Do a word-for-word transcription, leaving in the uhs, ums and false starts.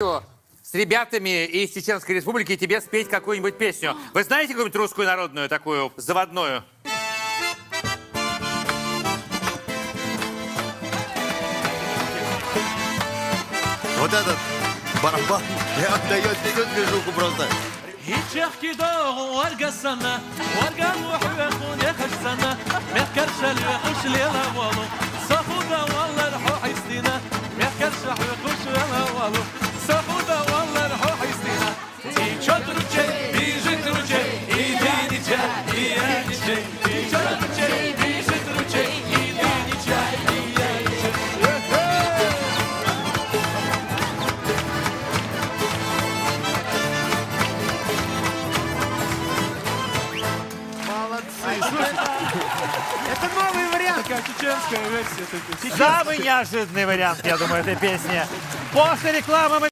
с ребятами из Чеченской Республики и тебе спеть какую-нибудь песню. Вы знаете какую-нибудь русскую народную, такую заводную? Вот этот барабан отдает всю движуху просто. Ичахкидо варгасана, варган вахуэхун яхашсана, мехкаршале хушлела валу, сахуда валлар хохистина, мехкарша хушлела валу, сахуда валлар хохистина. Течет ручей, бежит ручей, и я не чай, и я не чай. Течет ручей, бежит ручей, и я не чай, и я не чай. Молодцы. Слушай, это новый вариант. Такая чеченская версия. Такой. Самый неожиданный вариант, я думаю, этой песни. После рекламы мы